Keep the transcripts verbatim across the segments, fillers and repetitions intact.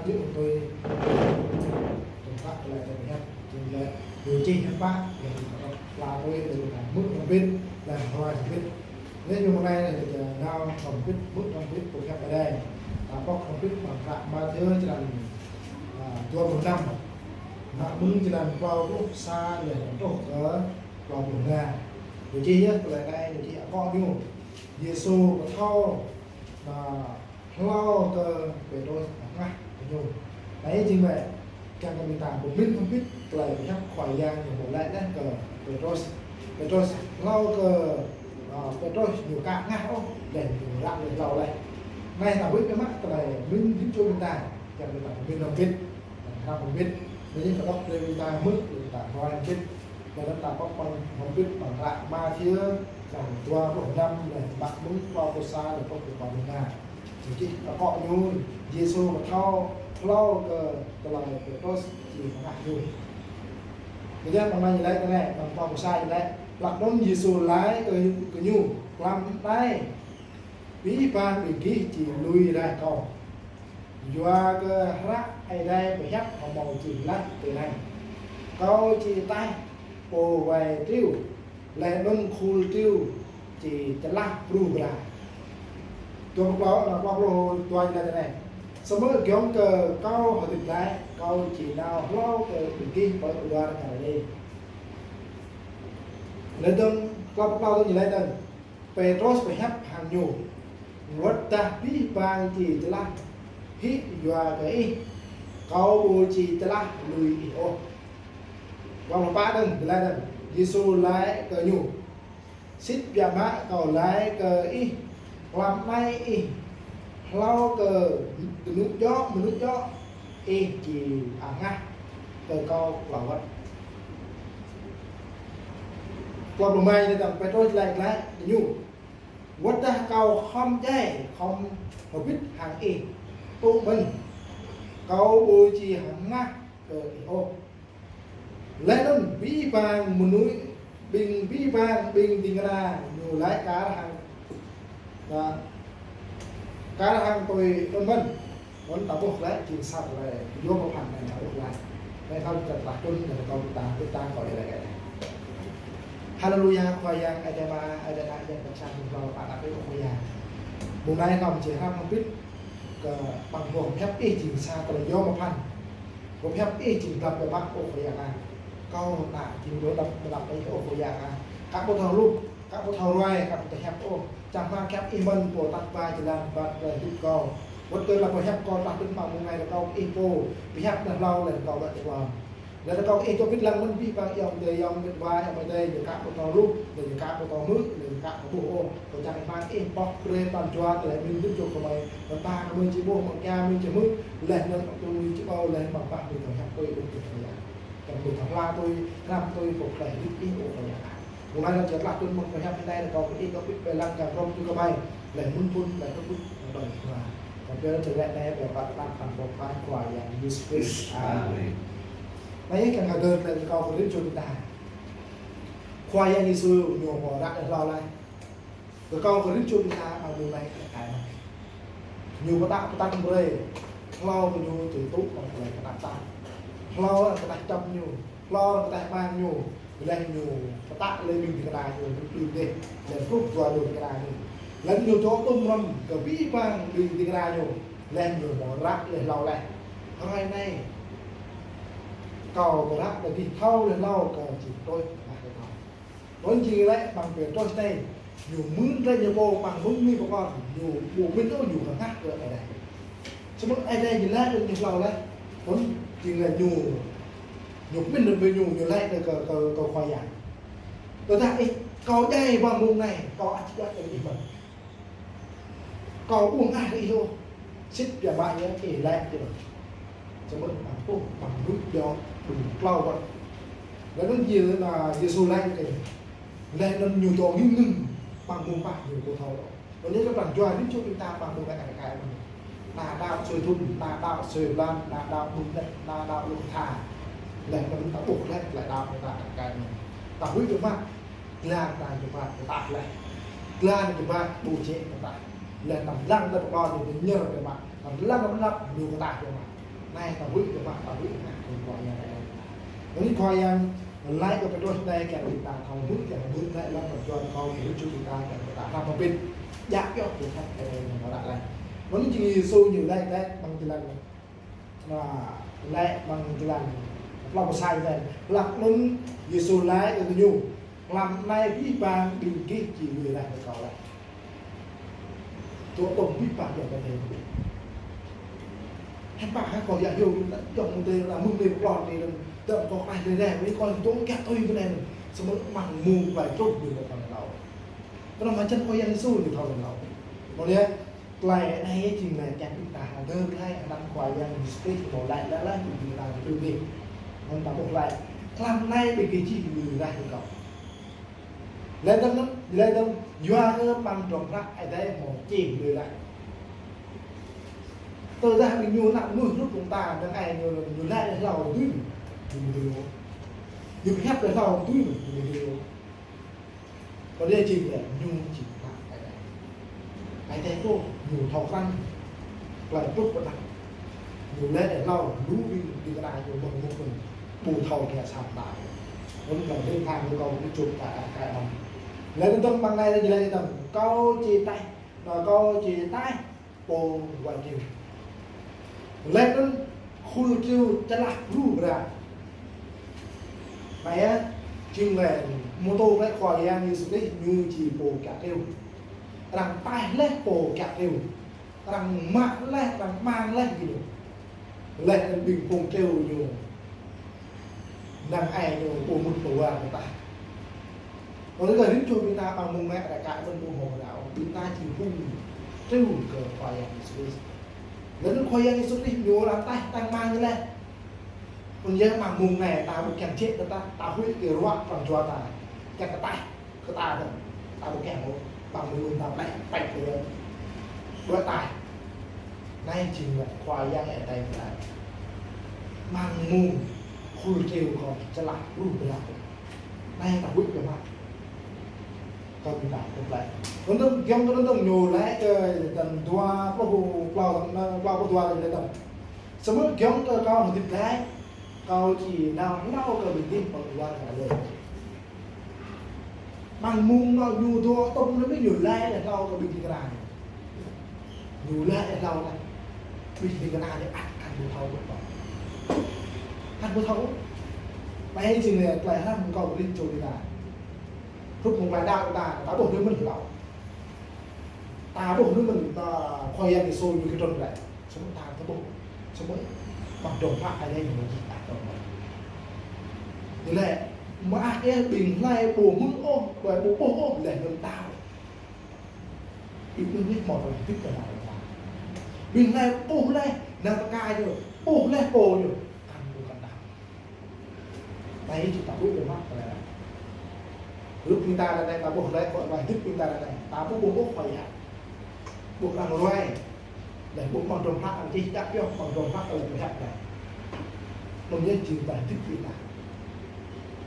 Či ung tui tơlơi pơhiăp, či lĕ ñu čih hiăp pă, yang kơ pla tui tơlơi mơ̆ng hrŏm hơbĭt, lĕ hrơi hơbĭt. Lĕ ñu mơ̆ng anai lĕ nao hrŏm hơbĭt, mơ̆ng hrŏm hơbĭt pơhiăp Ơi Adai. Ta pŏk hrŏm hơbĭt amăng hră Mathiơ črăn, a, dua pluh năm. Mă mơ̆ng črăn dua pluh sa lĕ truh kơ dua pluh rơma. Ñu čih yơh, tơlơi anai ñu čih akŏ ñu. Yêsu pơthâo, a, hlâo kơ Pêtrôs hơngah kơ ñu. Anai jing wơ̆t, kiăng kơ ƀing ta pơmĭn pơmĭn tơlơi pơhiăp Khua Yang ñu pơhiăp laih kơ Pêtrôs. Pêtrôs hlâo kơ, a, Pêtrôs ñu ka hơngah ôh, laih ñu ră laih hlâo laih. Anai ta huĭ kơ mă tơlơi pơmĭn ƀing čô ƀing ta, kiăng kơ ƀing ta pơmĭn pơmĭn, hrăm pơmĭn. Anai kơ dŏ brơi ƀing ta hmư̆, ƀing ta hrơi pơmĭn. Lĕ ta pŏk amăng hrŏm hơbĭt amăng hră Mathiơ, črăn dua pluh năm, lĕ mă mơ̆ng dua pluh sa, lĕ truh kơ dua pluh rơma. Ñu čih akŏ ñu, Yêsu pơthâo hlâo kơ tơlơi Pêtrôs či hơngah ñu. Kơjăp amăng anai lĕ, kơ anai, amăng dua pluh sa lĕ, laih anŭn Yêsu laĭ kơ, kơ ñu: Tlam anai, abih bang ƀing gih či lui raih Kâo. Yua kơ hră Ơi Adai pơhiăp hơmâo čih laih tui anai: Kâo či taih pô wai triu, laih anŭn khul triu či čơlah bruh bra. Dua pluh, dua pluh dua ñu laĭ tui anai: Samơ̆ giŏng kơ Kâo hơdip glaĭ, Kâo či nao hlâo kơ ƀing gih pơ luar Galilê. Laih dơ̆ng, dua pluh dua ñu laĭ dơ̆ng: Pêtrôs pơhiăp hăng ñu: Wơ̆t dah abih bang či čơlah hĭ yua kơ ih, Kâo ƀu či čơlah lui ih ôh. Dua pluh pă dơ̆ng, tơlơi dơ̆ng, Yêsu laĭ kơ ñu: Sĭt biă mă Kâo laĭ kơ ih, tlam anai ih hlâo kơ mơnuih djŏ, mơnuih djŏ, ih či hơngah kơ Kâo klâo wơ̆t. Dua pluh rơma ñu laĭ dơ̆ng, Pêtrôs laĭ glaĭ kơ ñu: Wơ̆t dah Kâo khŏm djai, khŏm hơbĭt hăng ih, tŭ mơ̆n, Kâo ƀu či hơngah kơ ih ôh. Laih anŭn abih bang mơnuih, ƀing abih bang ƀing ding kơna ñu laĭ kar hăng, na, kar hăng tui anŭn mơ̆n. Anŭn ta ƀuh glaĭ jing sa tơlơi yôm pơphan anai ta ƀuh glaĭ. Anai kâo čơkă tơlơi tŭ anŭn, anŭn kâo ta, ta kâo rai glaĭ. Haleluya, Khua Yang, Ơi Adai Ama, Ơi Adai Ană, Yang Bơngăt Hiam, hlâo pă ană Ih, ơ Khua Yang. Mông anai kâo či hrăm hơbĭt kơ amăng boh pơhiăp Ih jing sa tơlơi yôm pơphan. Boh pơhiăp Ih jing glăi biă mă, ơ Khua Yang ah. Kâo ană jing đôč đăp, đăp Ih, ơ Khua Yang ah. Kâo ƀu thâo hluh, kâo ƀu thâo ruai, kâo ƀu thâo hiăp ôh. Čang hmua hiăp Ih mơ̆n pô tăt ba jơlan băt tơlơi hơdip kâo. Wơ̆t kơ lăp boh pơhiăp kâo tơlơi hơbĭt mă mông anai kâo Ih pô pơhiăp anai hlâo lĕ kâo ƀu thâo ruai. Lĕ kâo Ih dŏ pĭt lăng mơ̆n abih bang ayŏng adơi, ayŏng met wa, ayŏng amai adơi, ñu ka ƀu thâo hluh, lĕ ñu ka ƀu thâo hmư̆, lĕ ñu ka ƀu ƀuh ôh. Kâo čang hmua Ih pŏk brơi pran jua tơlơi pơmĭn ƀing čô gơmơi, mơta gơmơi či ƀuh, mơta gơmơi či hmư̆, laih anŭn tui či ƀuh, laih mơ̆ng pă ƀing gơmơi hiăp tui ƀing gơmơi. Čang ƀing gơmơi hla tui, hrăm tui, pŏk tơlơi hơdip Ih, ơ Khua Yang ah. Mông anai lĕ čơkă tơlơi mơ̆ng pơhiăp anai, kâo kơ Ih kơ pĭt pơ lăng kơ hrŏm tui kơ ƀai, laih mơ̆n phŭn, laih kơ pŭt, laih kơ ƀai. Kâo pơyơr tơlơi anai, pơyơr pơphan, pơphan, pơphan Khua Yang Yêsu Krist. Amen. Anai yơh kiăng kơ gơ̆ tơlơi kâo kơ rĭm čô ƀing ta. Khua Yang Yêsu ñu hmâo ră laih hlâo laih. Kơ kâo kơ rĭm čô ƀing ta amăng mông anai kơ kâo. Ñu pơtă pơtăn brơi, hlâo kơ ñu či tŭ amăng tơlơi pơtă pơtăn. Hlâo kơ tơlơi čăm ñu, hlâo kơ tơlơi ƀang ñu, laih ñu pơtă lĕ ƀing ding kơna ñu, ñu đưm đeh, laih truh dua ding kơna ñu. Laih ñu dŏ tŭm hrŏm kơ abih bang ƀing ding kơna ñu, laih ñu hmâo ră laih hlâo laih. Hrơi anai, kâo pơră kơ gih thâo laih hlâo kơ či tui mă kơ kâo. Anŭn jing lĕ amăng Pêtrôs anai, ñu mưn glaĭ ñu pô amăng mơ̆ng mơnuih pơkŏn, ñu ƀu mĭn ôh, ñu hơngah kơ Ơi Adai. Samơ̆ Ơi Adai ñu laĭ kơ ñu hlâo laih, anŭn jing lĕ ñu, ñu mĭn laih ƀơi ñu, ñu laĭ kơ, kơ, kơ Khua Yang: Tơdah Ih, kâo djai amăng mông anai, kâo ăt či djai kơ Ih mơ̆n. Kâo ƀu hơngah kơ Ih ôh. Sĭt biă mă yơh Ih laĭ tui anŭn. Samơ̆ amăng tuh, amăng mơnuih djŏ, ƀing klâo wơ̆t. Laih anŭn Yê-, na, Yêsu laĭ kơ ñu. Laih anŭn ñu dŏ ngim ngim, amăng mông pă ñu ƀu thâo ôh. Anŭn yơh kơ pran jua rĭm čô ƀing ta amăng mông anai kơ kâo mơ̆n. Ană đaŏ sui thŭn, ană đaŏ sui blan, ană đaŏ mơ̆ng anai, ană đaŏ lŏn tha. Laih anŭn ta ƀuh laih, laih đaŏ ta kơ kâo mơ̆n. Ta huĭ kơ mă, glan ta kơ mă, kơ ta laih. Glan kơ mă, ƀu jĕ kơ ta. Laih anŭn lăng ta pơkŏn ñu ñơr kơ mă. Anŭn lăng ta pơnăp ñu kơ ta kơ mă. Anai ta huĭ kơ mă, ta huĭ kơ mă, kơ Khua Yang anai. Anŭn Khua Yang laĭ kơ Pêtrôs anai kiăng kơ ta thâo huĭ, kiăng huĭ anai lăm pơjuăn kơ ƀing čô ta, kiăng kơ ta hrăm pơpĭt. Djă̱ pioh kơ Khua Yang anai mơ̆ ră laih. Anŭn jing Yêsu ñu laĭ, laĭ amăng jơlan, na, laĭ amăng jơlan klâo pluh sa anai. Hlak anŭn Yêsu laĭ kơ gơñu: Mlam anai abih bang ƀing gih či lui raih kơ Kâo laih. Tŏ tŏng abih bang djŏp kơ Ơi Adai. Hiư̆m pă hă kâo djă̱ hyu, djŏp mơ̆ng tơlơi mơ̆ng anai pơklŏn anai, djŏp kâo klaih rai rai, anai kâo tŏ kiăng tui kơ anai. Samơ̆ amăng mông tơlơi truh ƀing kâo thâo laih ôh. Kơ anŭn mơ̆ čang Khua Yang Yêsu ñu thâo laih ôh. Mơ̆ anai, tơlơi anai jing tơlơi kiăng ƀing ta hơdơr glaĭ, anăn Khua Yang Yêsu Krist ñu laĭ laih, laih, ƀing ta tui anai. Anŭn ta ƀuh laih. Mlam anai ƀing gih či lui raih kơ Kâo. Laih dơ̆ng, laih dơ̆ng, yua kơ amăng drŏng hră Ơi Adai hmâo čih lui laih. Tơdah ƀing ñu ană mơnuih hrup hăng ta, năng ai ñu, ñu laĭ laih hlâo tui, ñu ƀu dưi ôh. Ñu pơhiăp laih hlâo tui, ñu ƀu dưi ôh. Kơ anai jing lĕ ñu či pơhiăp Ơi Adai. Ơi Adai pô ñu thâo krăn tơlơi truh pơđah. Ñu laĭ laih hlâo lu ƀing ding kơna ñu mơ̆ng mơ̆ng ƀu thâo kiăng sat ta. Anŭn kơ ding kơna ñu kâo ƀu čŭp ta kơ anŭn. Laih anŭn dơ̆ng amăng anai ñu laĭ dơ̆ng: Kâo či taih, na Kâo či taih pô wai triu. Laih anŭn khul triu čơlah ruh bră. Anai yơh, jing lĕ mơtô lĕ Khua Yang Yêsu Krist ñu či pô kiă triu. Arăng taih laih pô kiă triu. Arăng mă laih, arăng mang laih gơñu. Laih anŭn ƀing phung triu ñu, năng ai ñu pô mŭt pô war kơ ta. Anŭn kơ rĭm čô ƀing ta amăng mông anai ră kơ mơ̆n ƀu hmâo rao, ƀing ta či phung triu kơ Khua Yang Yêsu Krist. Laih anŭn Khua Yang Yêsu Krist ñu arăng taih arăng mang laih. Anŭn yơh amăng mông anai ta ƀu kiăng čĕ kơ ta, ta huĭ kơ ruă pran jua ta. Kiăng kơ taih. Kơ ta dơ̆ng, ta ƀu kiăng ôh, ƀăng mơ̆ng ta plĕ, plĕ kơ đuaĭ taih. Anai jing lĕ Khua Yang Ơi Adai pơklaih. Amăng mông khul triu kâo čơlah ruh bră. Anai ta huĭ kơ mă. Kâo ƀing ta pơklaih. Anŭn dơ̆ng, giŏng kơ anŭn dơ̆ng ñu laĭ kơ tơlơi dua pluh klâo, klâo pluh dua tơlơi dơ̆ng. Samơ̆ giŏng kơ Kâo hơdip glaĭ, Kâo či nao hlâo kơ ƀing gih pơ war Galilê. Amăng mông anŭn ñu dŏ tŏm anŭn ñu laĭ laih hlâo kơ ƀing ding kơna ñu. Ñu laĭ laih hlâo laih. Ƀing ding kơna ñu ăt kăn ƀu thâo ôh. Kăn ƀu thâo ôh. Anai jing lĕ tơlơi hrăm kâo ƀu rĭm čô ƀing ta. Hrup mơ̆ng tơlơi đaŏ ta, ta ƀuh anŭn mơ̆n hlâo. Ta ƀuh anŭn mơ̆n, ta Khua Yang Yêsu ñu kơ trŭn glaĭ. Samơ̆ ta ƀu ƀuh. Samơ̆ amăng drŏng hră Ơi Adai ñu či ta trŭn glaĭ. Ñu laĭ, mơak yơh ƀing hlơi ƀu hmư̆ ôh, ƀu ƀuh ôh, laih anŭn đaŏ. Ƀing anŭn yơh hmâo tơlơi hơdip tơlơi đaŏ. Ƀing hlơi ƀuh laih, năng tơkai ñu, ƀuh laih pô ñu, kăn ƀu kăn đaŏ. Anai či ta ƀuh kơ mă tơlơi anai. Hrup ƀing ta ră anai ta ƀuh laih kơ tơlơi hơdip ƀing ta ră anai. Ta ƀuh ƀuh ôh Khua Yang. Ƀuh arăng ruai. Laih ƀuh amăng drŏng hră arăng čih djă̱ pioh amăng drŏng hră tơlơi pơhiăp anai. Anŭn yơh jing tơlơi hơdip ƀing ta.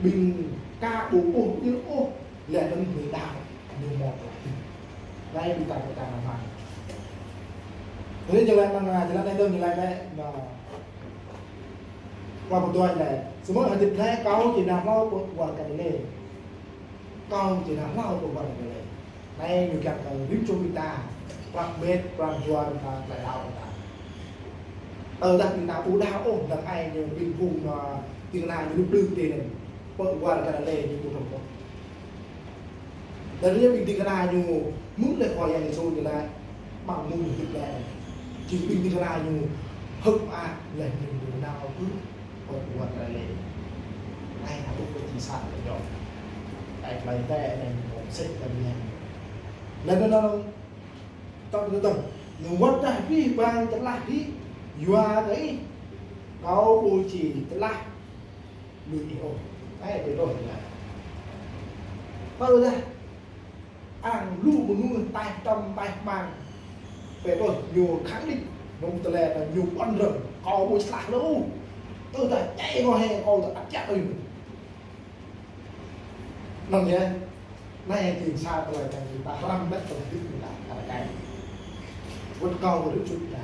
Ƀing ka ƀu ƀuh djơ̆ ôh. Laih anŭn ƀing đaŏ ñu hmâo tơlơi hơdip. Anai ƀing ta kơ ta nao mă. Anai jơlan anai, jơlan anai dơ̆ng jơlan anai. Anai. Klâo pluh dua anai. Samơ̆ hơdip glaĭ Kâo či nao hlâo pơ war Galilê. Kâo či nao hlâo pơ war Galilê. Anai ñu kiăng kơ rĭm čô ƀing ta, prăk met, pran jua ƀing ta, tơlơi đaŏ ƀing ta. Tơdah ƀing ta ƀu đaŏ ôh, năng ai ñu ƀing phung, ơ, ding kơna ñu lŭp đưm tê anŭn, pơ war Galilê ñu ƀu trŭn ôh. Laih anŭn yơh ƀing ding kơna ñu hmư̆ laih Khua Yang Yêsu ñu laĭ, amăng mông hơdip glaĭ. Jing ƀing ding kơna ñu hơ̆k mơak laih ñu nao pơ, pơ war Galilê. Anai ta ƀuh kơ jing sa tơlơi djŏp. Tơlơi tơlơi anai ñu mơ̆ng sĭt tơlơi anai. Laih anŭn anŭn, tŏ tơlơi tơlơi. Ñu wơ̆t tơdah abih bang čơlah hĭ, yua kơ ih, Kâo ƀu či čơlah lui ih ôh. Anai Pêtrôs ñu laĭ. Tơdah arăng lu mơnuih taih tŏm taih mang. Pêtrôs ñu khẳng định, mơ̆ng tơlơi anŭn ñu ƀuăn rơ̆ng, kâo ƀu čơlah ôh. Tơdah čai kâo hĕ kâo tơdah ăt čăt ôh. Anŭn yơh, anai jing sa tơlơi kiăng ƀing ta hrăm bĕ tơlơi hơdip ƀing ta, kar kaĭ. Wơ̆t kâo wơ̆t čut ta.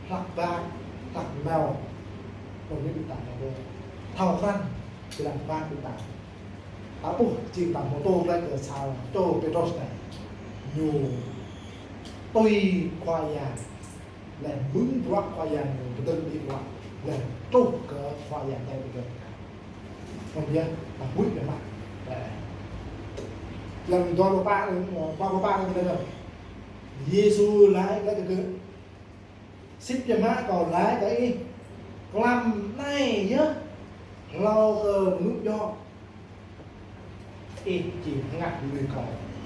Hlăk ƀă, Tăp nao, ƀơi ƀing ta nao ƀơi. Thâo krăn, či lăng pă ƀing ta. Ta ƀuh, jing ta mơ̆ tơlơi kơ sa čô Pêtrôs anai. Ñu tui Khua Yang, laih mơ̆ng bruă Khua Yang ñu pơtơ̆ng đĭ bruă, laih truh kơ Khua Yang Adai pơtơ̆ng. Anŭn yơh, ta huĭ biă mă. Lăng dua pluh pă, dua pluh pă anai. Yêsu laĭ glaĭ kơ gơ̆: Sĭt biă mă Kâo laĭ kơ ih, tlam anai yơh, hlâo kơ mơnŭ djŏ, ih či hơngah lui Kâo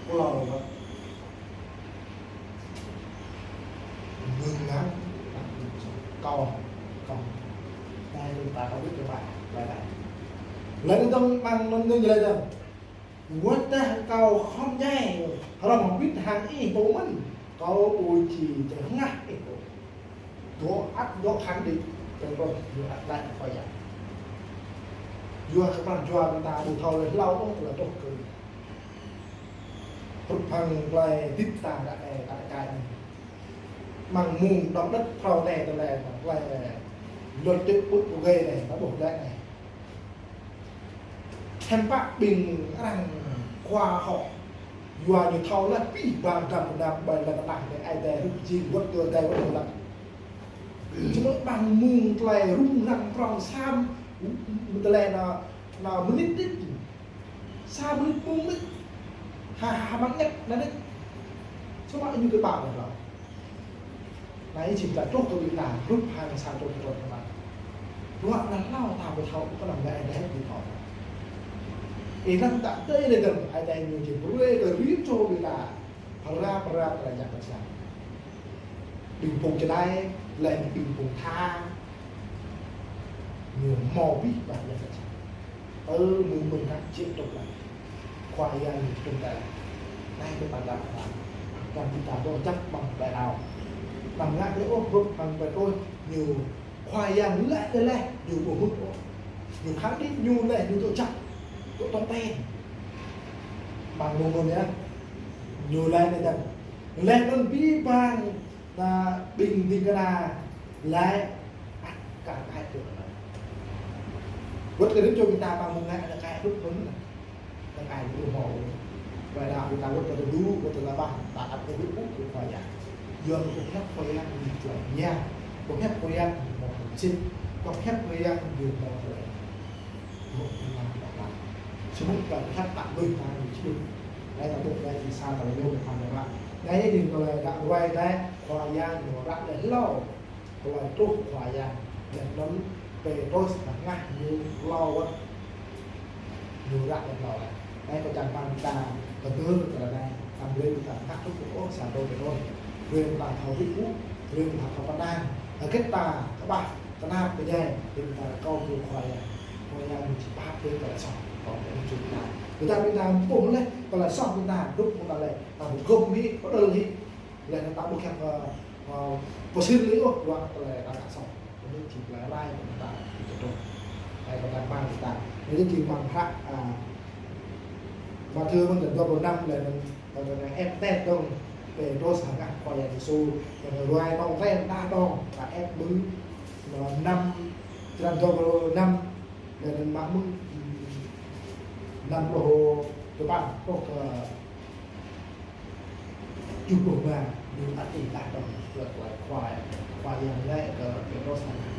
klâo wơ̆t. Mơ̆ng ngă, Kâo, Kâo. Anai, ƀing ta kâo ƀuh kơ ƀă, ƀă anai. Laĭ dơ̆ng amăng anŭn ñu laĭ dơ̆ng: Wơ̆t tơdah Kâo khŏm djai, hrŏm hơbĭt hăng ih pô mơ̆n, Kâo ƀu či hơngah ih ôh. Dŏ ăt dŏ khăn đĭ, tơl rŏh ñu ăt laĭ Khua Yang. Yua kơ pran jua ƀing ta ƀu thâo laih hlâo ôh tơlơi truh kơ. Hrup hăng tơlơi hơdip ta ră anai, ta ră anai. Amăng mông động đất phrâo anai tơlơi, tơlơi luật čư̆ pư̆ pơgơi anai, ta ƀuh glaĭ anai. Hiư̆m pă ƀing arăng khoa học, yua ñu thâo laih abih bang dram gơnam ƀơi lŏn tơnah anai, Ơi Adai hrup jing wơ̆t tui Ơi Adai wơ̆t tui lăng. Samơ̆ amăng mông tơlơi rŭng răng prŏng sa, tơlơi anŭn, anŭn mơnit đĭ. Sa mơnit, mông đĭ. Ha, ha, ha, mơnit, mơnit. Samơ̆ ñu kơƀah laih hlâo. Anai jing ta truh kơ ƀing ta, hrup hăng sa čô Pêtrôs anŭn. Dua anŭn hlâo ta ƀu thâo, kơ anăm ngă Ơi Adai ƀu thâo. Ih lăng ta tơlơi anai dơ̆ng, Ơi Adai ñu či brơi kơ rĭm čô ƀing ta. Pơră, pơră, pơră jak pơčah. Ƀing phung čơđai, laih ƀing phung tha, ñu hmâo abih bang jak pơčah. Ơ, mơ̆ng mơ̆ng kah jĕ tŭk lăng. Khua Yang ñu tŭk lăng. Anai kơ ƀing ta, kơ ƀing ta dŏ jak amăng tơlơi đaŏ. Anăm ngă kơ ôh, hrup hăng Pêtrôs, ñu Khua Yang laĭ laih, ñu ƀu hŭt ôh. Ñu khăp đĭ ñu laih, ñu dŏ jak. Dŏ tŏng ten. Amăng mông anŭn yơh. Ñu laĭ laih dơ̆ng. Laih anŭn abih bang ană ƀing ding kơna laĭ ăt kar kaĭ tui anŭn. Wơ̆t kơ rĭm čô ƀing ta amăng mông anai ăt kar kaĭ tui anŭn. Kar kaĭ tui hmâo. Ƀơi đaŏ ƀing ta wơ̆t kơ tơdu, wơ̆t kơ tơlơi ƀah, ta ăt kơ tui ƀuh kơ Khua Yang. Yua kơ pơhiăp Khua Yang ñu tơlơi hiam. Pơhiăp Khua Yang ñu hmâo tơlơi sĭt. Pơhiăp Khua Yang ñu hmâo tơlơi Samơ̆ ta khăp ta lui ta ñu či đĭ. Anai ta ƀuh anai jing sa tơlơi yôm ta mơ̆. Anai jing tơlơi ră ruai anai Khua Yang ñu ră laih hlâo. Tơlơi truh Khua Yang. Laih anŭn Pêtrôs hơngah ñu hlâo wơ̆t. Ñu ră laih hlâo laih. Anai kâo čang păn ta kơ tơlơi anai. Tăm brơi ta hơngah truh kơ ôh sa čô Pêtrôs. Brơi ta thâo hơdip ƀuh. Brơi ta thâo pơanăn. Hơget ta kơƀah. Tơnap kơ djai, ƀing ta rơkâo kơ Khua Yang. Khua Yang ñu či pap brơi tơlơi soh, kơ ƀing ta. Ƀing ta, ƀing ta ƀuh laih, tơlơi soh ƀing ta, dŏ ƀing ta laih. Ta ƀu gum hĭ, pơđơl hĭ. Laih anŭn ta ƀu khăp, ơ, ơ, pơsir hĭ ôh, dua tơlơi ta ngă soh. Anŭn či tơlơi rai ƀing ta, ƀing ta dŏ. Rai ƀing ta ƀang ƀing ta. Anŭn či amăng hră, a, Mathiơ mơ̆ng dua pluh năm laih anŭn Tơdah ĕp tĕt dơ̆ng, Pêtrôs hơngah Khua Yang Yêsu, tơdah ruai tong ten đa dơ̆ng, ta ĕp mơ̆ng, năm, črăn dua pluh năm, laih anŭn mă mơ̆ng, năm pluh dua păn, truh kơ tơjuh pluh rơma, ñu ăt ih đa dơ̆ng, kơ Khua, Khua Yang laĭ kơ Pêtrôs hơngah.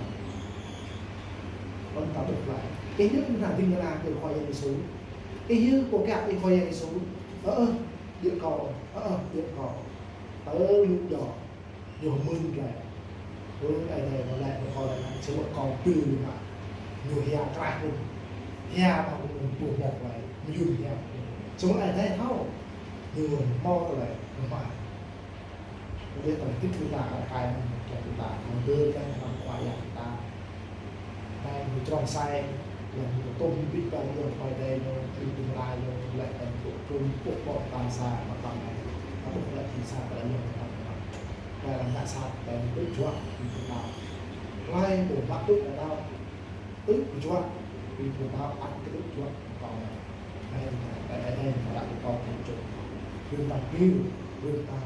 Anŭn ta ƀuh laih. Ih yơh ană ding kơna kơ Khua Yang Yêsu. Ih yơh pô kiăng kơ Khua Yang Yêsu. Ơ, ơ, djơ̆ kâo, ơ, ơ, djơ̆ kâo. Tơ lu djơ̆, ñu mơ̆n glaĭ. Ơ, Ơi Adai mơ̆ laĭ, mơ̆ kâo laĭ, samơ̆ kâo pil mă. Ñu hia kraih mơ̆n. Hia mă mơ̆n pô mơ̆ glaĭ. Mơyun hia. Samơ̆ Ơi Adai thâo. Ñu mơ̆ glaĭ, mơ̆. Ƀơi tơlơi hơdip ƀing ta, kơ kai mơ̆n, kơ ƀing ta, mơ̆ dơ̆ kơ Khua Yang ta. Anai ñu črông sai, laih ñu tŭm hĭ ƀing ta yơh Khua Yang ñu, ƀing ƀing lai ñu, laih anŭn tŭ tŭm pŭk pŏk ƀang sa mă ƀang anai. Anŭn laih ƀing sa tơlơi yơh mă ƀang anai. Laih anŭn ngă sa tơlơi tŭ juă ƀing ta. Laih ƀu mă tŭ kơ đaŏ. Tŭ juă ƀing ta ăt kơ tŭ juă ƀing ta. Anai, anai, anai, anai, anai, ƀing ta pil, ƀing ta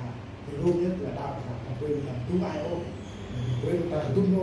Ơ, rôm yơh tơlơi đaŏ ta, ta brơi ta tŭ ai ôh. Brơi ta tŭ ñu.